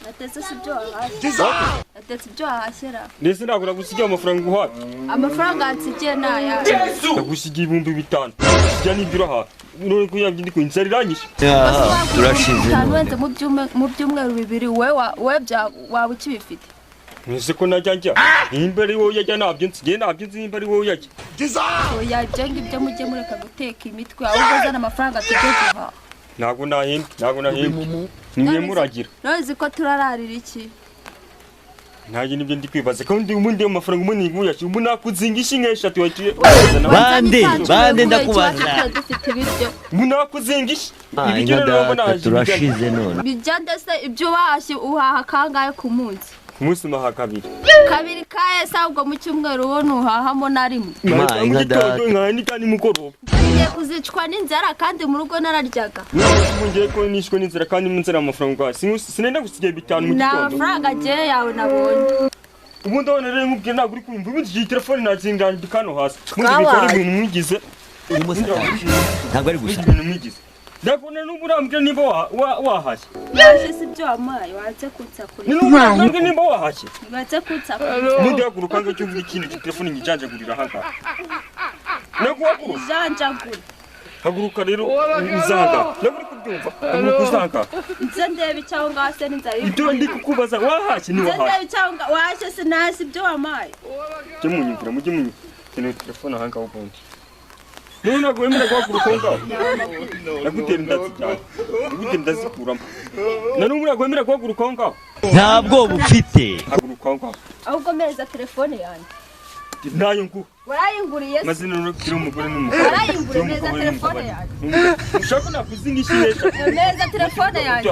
Natetse si ibyo wahashye. Natetse ibyo wahashyira. Ndetse ntabwo nagusigiye amafaranga nguhaye. Amafaranga nsigiye ni aya. Nagusigiye 5000. Sijya n'ibyo urahaha. None ko yabyo ndi inzara iranyishe. Turashize none. Mu byumweru bibiri we waba ukibifite. Nese ko najya njya. Nimba ari wowe yajya ntabyo nsigiye ntabyo nzi nimba ari wowe yajya. Oya ibyo ngibyo mujye mureka guteka imitwe ahubwo zana amafaranga tujye guhaha. Ntabwo nahembwe, ntabwo nahembwe. Nimwe muragira. None ko turararira iki? Ntaje nibyo ndi kwibaza ko ndi umundi amafaranga umunini nguyashi ubu nakuzinga ishinga eshatu waciye. Bande, bande ndakubaza. Dufite ibiryo. Ubu nakuzinga ishi. Ibiryo rero mbona turashize none. Bijya ndese ibyo wahashye uhaha kangahe ku munsi? Ku munsi maha kabiri. Kabiri kaye sabwo mu cyumweru wo nuhahamo na rimwe. Ma inka data. Nka ni kandi mugoroba. Ngiye kuzicwa n'inzara kandi mu rugo nararyaga. Ngiye ko nishwe n'inzara kandi mu nzara amafaranga. Sinenda gusigiye 5 mu gitondo. Nta mafaranga agiye yawe nabonye. Ubu ndabona rero nkubwira ntabwo uri kumva. Ubu iyi telefone nazingandika hano hasi. Mundi bikore ibintu mwigize. Ntabwo ari gusa. Ibintu mwigize. Ndakubona n'ubu urambwira nimba wahashye. Wahashye si ibyo wampaye wanze kunsakuriza. N'ubu nimba wahashye. Wanze kunsakuriza. Ubundi haguruka ngo cyumve ikintu telefone nyijanjagurira aha ngaha. Naguhaguruka. Janjagura. Haguruka rero uzanga. Ntabwo uri kubyumva. Haguruka uzanga. Nze ndebe icyaho ngaho se n'inzara. Ibyo ndi kukubaza wahashye ni wahashye. Nze ndebe icyaho ngaho wahashye sinasi ibyo wampaye. Mujye munyumvira mujye munyumvira. Keneye telefone aha ngaho ubundi. None ntabwo wemera guhaguruka aho ngaho. Nagutera indazi cyane. Nagutera indazikuramo. Na n'ubu ntabwo wemera guhaguruka aho ngaho. Ntabwo bufite. Haguruka aho ngaho. Ahubwo mpereza telefone yanjye. Nayo nguha. Warayinguriye se? Mazina none umugore n'umugabo. Warayinguriye mpereza telefone yanjye. Ushaka nakuzinga ishinesha. Mpereza telefone yanjye.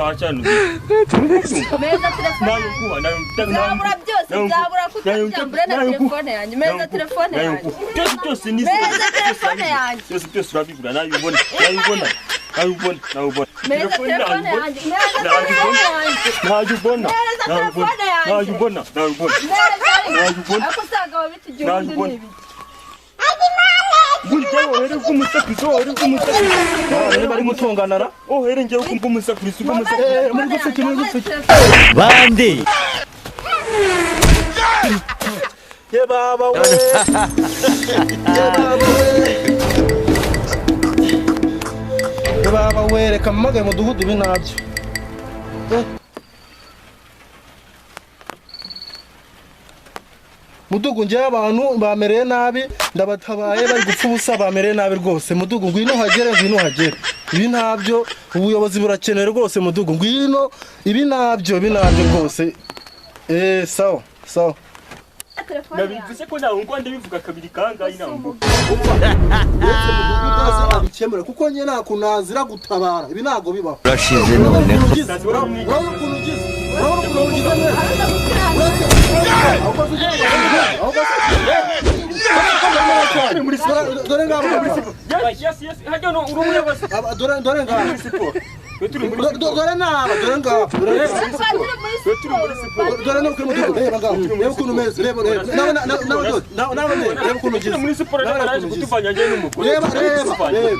Mpereza telefone Nayo nguha nayo. Nzabura byose nzabura kutabyambura na telefone yanjye. Mpereza telefone yanjye. Byose byose ni mpereza telefone yanjye. Byose byose urabibura nayo ubona. Nayo ubona. Nayo ubona. Nayo ubona. Mpereza telefone yanjye. Mpereza telefone yanjye. Nayo ubona. Mpereza telefone yanjye. Nayo ubona. Nayo ubona. Nayo ubona. Ako usanga wabitugiye ubundi ni ibiki. Burya wohere bw'umusakuzo wohere bw'umusakuzo bari gutunganara ohere ngiye kumva umusakuzo bw'umusakuzo muri gufika muri gufika bande ye baba we ye baba we ye baba we reka mpamagaye mudugudu ibi nabyo. Mudugu ngiye abantu bamereye nabi ndabatabaye bari gupfa ubusa bamereye nabi rwose. Mudugu ngwino hagere ngwino hagere. Ibi ntabyo ubuyobozi burakenewe rwose mudugu ngwino ibi nabyo rwose. Sawa sawa. Nabivuze ko nawe ngo ndabivuga kabiri kangahe nawe ngo. Abikemura kuko nye nta kunazira gutabara ibi ntago bibaho. Urashize none. Urabona ukuntu ugize. Urabona ukuntu ugize neza. Dore ngabo. Yes yes hajya no uri umuyobozi. Dore dore ngabo. Dore naba dore ngabo. Dore no kuri mudugudu reba ngabo. Reba ukuntu umeze reba reba. Nawe nawe nawe reba ukuntu ugize. Muri siporo naraje kutuvanya njye n'umugore. Reba reba reba.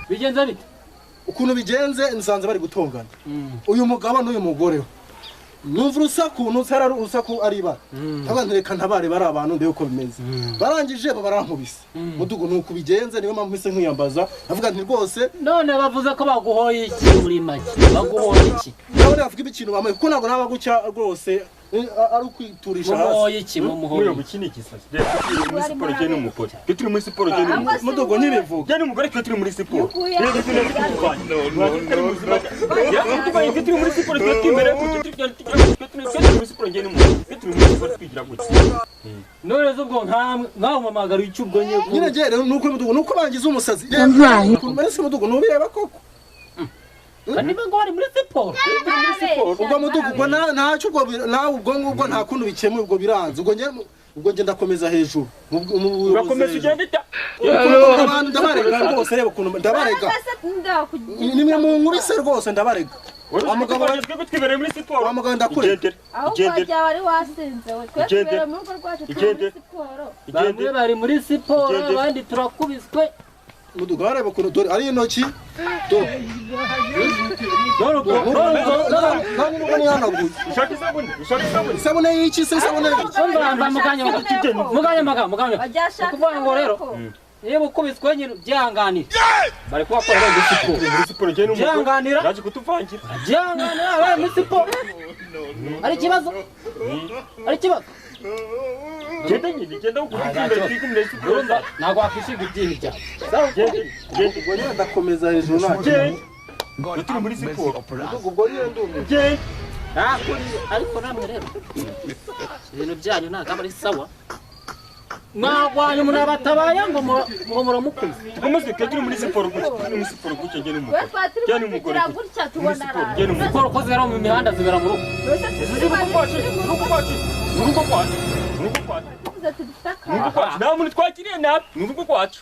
Bigenze bite? Ukuntu bigenze nsanze bari gutongana. Uyu mugabo n'uyu mugore. Numva urusaku nusara urusaku ari ibara. Abantu reka ntabare bari abantu ndebe uko bimeze. Barangije barankubise. Mudugu nuko bigenze niyo mpamvu mpise nkwiyambaza. Avuga nti rwose none bavuze ko baguhoye iki muri make. Baguhoye iki? Nabone bavuga ikintu bamaye kuko ntabwo naba gucya rwose ari ukwiturisha hasi. Mumuhoye iki mumuhoye? Muyobo iki ni igisazi. Reba turi muri siporo njye n'umugore. Turi muri siporo njye n'umugore. Mudugu ntibivuga. Njye n'umugore twe turi muri siporo. Reba turi muri turi muri siporo twe twimere turi muri siporo njye n'umugore. Turi muri siporo twigira gutya. None zubwo nkaho icyo ubwo nye. Nyine je rero nuko mudugu nuko bangize umusazi. Reba mudugu nubireba koko. Kandi ngo bari muri siporo. Ubwo mudugu ubwo ntacyo ubwo nawe ubwo ngubwo nta kundi bikemuye ubwo biranze. Ubwo nge ubwo nge ndakomeza hejuru. Urakomeza ugenda ita. Abantu ndabarega rwose reba ukuntu ndabarega. Nimwe mu nkubise rwose ndabarega. Wa mugabo twebwe twibereye muri siporo. Wa mugabo ndakureka. Ahubwo wajya wari wasinze we, twe twibereye mu rugo rwacu turi muri siporo. Bamwe bari muri siporo, abandi turakubiswe. Muduga wareba ukuntu dore ari intoki. Do. Nta nubwo nihanaguye. Ushaka isabune? Ushaka isabune? Isabune y'iki se? Isabune y'iki? Umva mukanya mukanya. Ukuvuga ngo rero niba ukubiswe nyine byihanganire. Bari kubakora muri siporo. Muri siporo njye n'umugore. Byihanganira. Yaje kutuvangira. Byihanganira bari muri siporo. Ari ikibazo? Ari ikibazo? Genda nyine, genda ukubita imbere twikumire siporo. Ntabwo wakwishinga ibyini byawe. Genda. Ubwo nyine ndakomeza hejuru nta Genda. Turi muri siporo. Ubwo nyine ndumva. Genda. Ariko namwe rero ibintu byanyu ntabwo ari sawa. Mwagwanya umuntu abatabaye ngo muramukuze. Tukomeze turi muri siporo gutya, turi muri siporo gutya njye n'umugore. Njye n'umugore gutya tubona Njye n'umugore. Siporo ko zibera mu mihanda zibera mu rugo. Urugo kwacu, urugo kwacu, urugo kwacu, urugo kwacu. Urugo kwacu. Nta muntu twakiriye nabi, ni urugo kwacu.